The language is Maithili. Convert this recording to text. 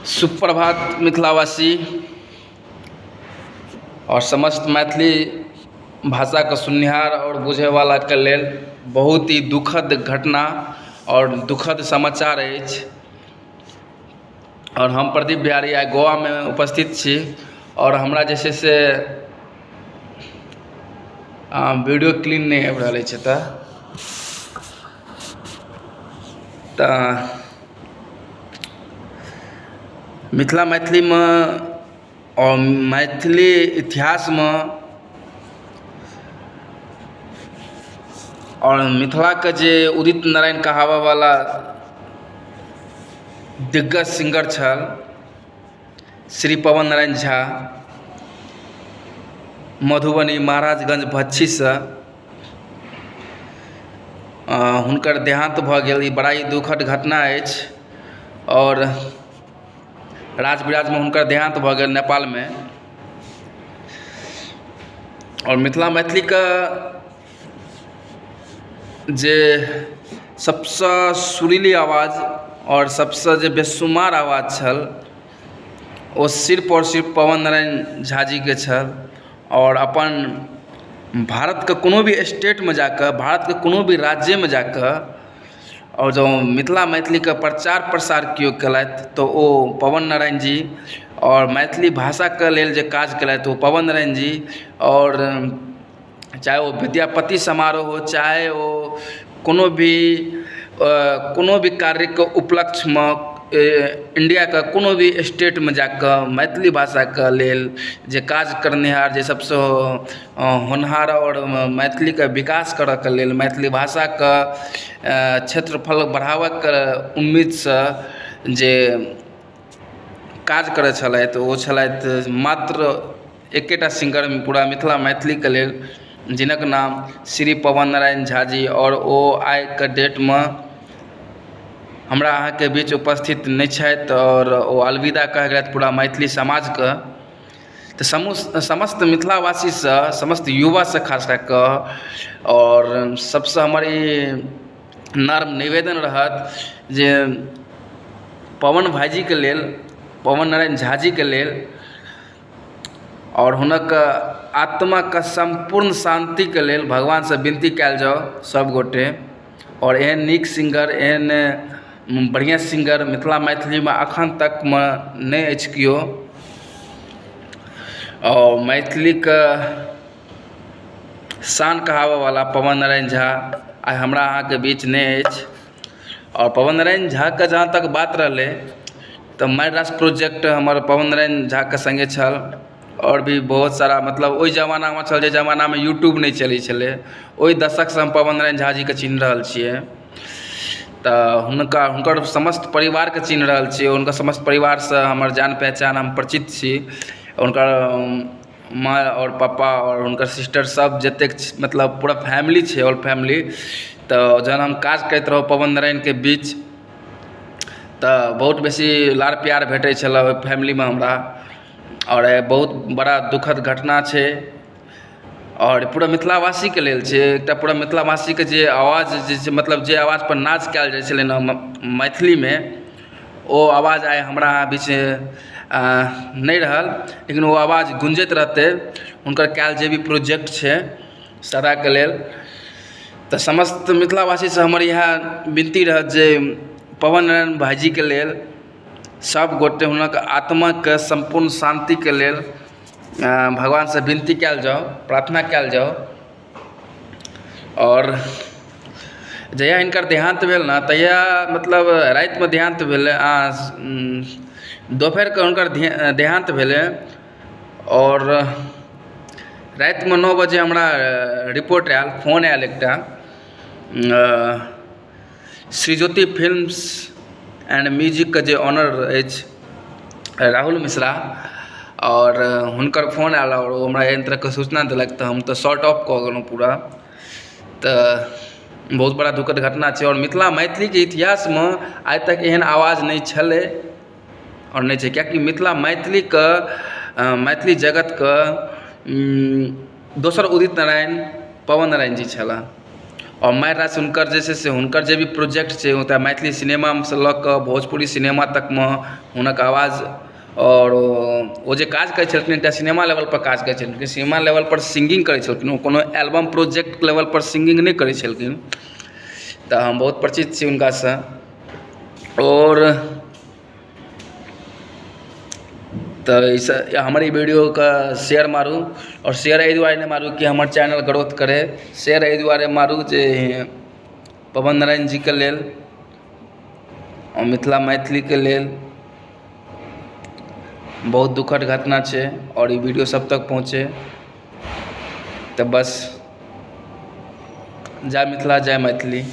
सुप्रभात मिथिलावासी आओर समस्त मैथिली भाषाके सुननिहार आओर बुझयवलाके लेल बहुत ही दुखद घटना आओर दुखद समाचार अछि। आओर हम प्रदीप बिहारी आइ गोवामे उपस्थित छी आओर हमरा जे छै से वीडियो क्लीन नहि आबि रहल अछि एतऽ। तऽ मिथिला मैथिलीमे आओर मैथिली इतिहासमे आओर मिथिलाके जे उदित नारायण कहाबयवला दिग्गज सिङ्गर छल, श्री पवन नारायण झा, मधुबनी महाराजगञ्ज भच्छीसँ हुनकर देहान्त भऽ गेल। ई बड़ा ही दुखद घटना अछि आओर राजविराजमे हुनकर देहान्त भऽ गेल, नेपालमे। आओर मिथिला मैथिलीके जे सबसँ सुरीली आवाज आओर सबसँ जे बेशुमार आवाज छल, ओ सिर्फ आओर सिर्फ पवन नारायण झाजीके छल। आओर अपन भारतके कोनो भी स्टेटमे जाकऽ, भारतके कोनो भी राज्यमे जाकऽ आओर जँ मिथिला मैथिलीके प्रचार प्रसार केओ केलथि तऽ ओ पवन नारायण जी। आओर मैथिली भाषाके लेल जे काज केलथि, ओ पवन नारायण जी। आओर चाहे ओ विद्यापति समारोह हो, चाहे ओ कोनो भी कार्यके उपलक्ष्यमे इण्डियाके कोनो भी स्टेटमे जाकऽ मैथिली भाषाके लेल जे काज करनिहार, जे सबसँ होनहार आओर मैथिलीके विकास करऽके लेल, मैथिली भाषाके क्षेत्रफल बढ़ाबऽके उम्मीदसँ जे काज करै छलथि, ओ छलथि मात्र एकेटा सिङ्गर पूरा मिथिला मैथिलीके लेल, जिनक नाम श्री पवन नारायण झा जी। आओर ओ आइके डेटमे हमरा अहाँके बीच उपस्थित नहि छथि आओर ओ अलविदा कहि गेलथि पूरा मैथिली समाजके। तऽ समस्त मिथिलावासीसँ, समस्त युवासँ खास कए कऽ आओर सबसँ हमर ई नम्र निवेदन रहत जे पवन भाइजीके लेल, पवन नारायण झाजीके लेल आओर हुनक आत्माके सम्पूर्ण शान्तिके लेल भगवानसँ विनती कयल जाउ सभ गोटे। आओर एहन नीक सिङ्गर, एहन बढ़िआँ सिङ्गर मिथिला मैथिलीमे अखन तकमे नहि अछि केओ। आओर मैथिलीके शान कहाबयवला पवन नारायण झा आइ हमरा अहाँके बीच नहि अछि। आओर पवन नारायण झाके जहाँ तक बात रहलै, तऽ मारि रास प्रोजेक्ट हमर पवन नारायण झाके सङ्गे छल। आओर भी बहुत सारा, मतलब ओहि जमानामे छल, जे जमानामे यूट्यूब नहि चलै छलै। ओहि दशकसँ हम पवन नारायण झाजीके चिन्ह रहल छियै। तऽ हुनकर समस्त परिवारके चिन्ह रहल छियै। हुनकर समस्त परिवारसँ हमर जान पहचान, हम परिचित छी। हुनकर माँ आओर पापा आओर हुनकर सिस्टर सब जतेक, मतलब पूरा फैमिली छै, ऑल फैमिली। तऽ जहन हम काज करैत रहौँ पवन नारायणके बीच, तऽ बहुत बेसी लाड़ प्यार भेटै छलए ओहि फैमिलीमे हमरा। आओर बहुत बड़ा दुखद घटना छै आओर पूरा मिथिलावासीके लेल छै। एकटा पूरा मिथिलावासीके जे आवाज जे छै, मतलब जे आवाज पर नाच कयल जाइ छलै ने मैथिलीमे, ओ आवाज आइ हमरा बीच नहि रहल, लेकिन ओ आवाज गुंजैत रहतै, हुनकर कयल जे भी प्रोजेक्ट छै सदाके लेल। तऽ समस्त मिथिलावासीसँ हमर इएह विनती रहत जे पवन नारायण भाइजीके लेल सभ गोटे हुनक आत्माके सम्पूर्ण शान्तिके लेल भगवानसँ विनती कयल जाउ, प्रार्थना कयल जाउ। आओर जहिया हिनकर देहान्त भेल ने, तहिया मतलब रातिमे देहान्त भेलै, दोपहरके हुनकर देहान्त भेलै आओर रातिमे 9 बजे हमरा रिपोर्ट आयल, फोन आयल एकटा। श्री ज्योति फिल्म्स एंड म्यूजिकके जे ऑनर अछि, राहुल मिश्रा, आओर हुनकर फोन आयल आओर ओ हमरा एहन तरहके सूचना देलक, तऽ हम तऽ शॉक भऽ गेलहुँ पूरा। तऽ बहुत बड़ा दुखद घटना छै आओर मिथिला मैथिलीके इतिहासमे आइ तक एहन आवाज नहि छलै आओर नहि छै, कियाकि मिथिला मैथिलीके, मैथिली जगतके दोसर उदित नारायण पवन नारायण जी छलाह। आओर मारि रास हुनकर जे छै से हुनकर जे भी प्रोजेक्ट छै ओ तऽ मैथिली सिनेमासँ लऽ कऽ भोजपुरी सिनेमा तकमे हुनक आवाज आओर ओ जे काज करै छलखिन एकटा सिनेमा लेवलपर काज करै छलखिन, सिनेमा लेवलपर सिंगिंग करै छलखिन। ओ कोनो एल्बम प्रोजेक्ट लेवलपर सिंगिंग नहि करै छलखिन। तऽ हम बहुत परिचित छी हुनकासँ। आओर तऽ एहिसँ हमर ई वीडियोके शेयर मारू, आओर शेयर एहि दुआरे नहि मारू कि हमर चैनल ग्रोथ करै, शेयर एहि दुआरे मारू जे पवन नारायण जीके लेल आओर मिथिला मैथिलीके लेल बहुत दुखद घटना छै आओर ई वीडियो सब तक पहुँचे। तऽ बस, जय मिथिला, जय मैथिली।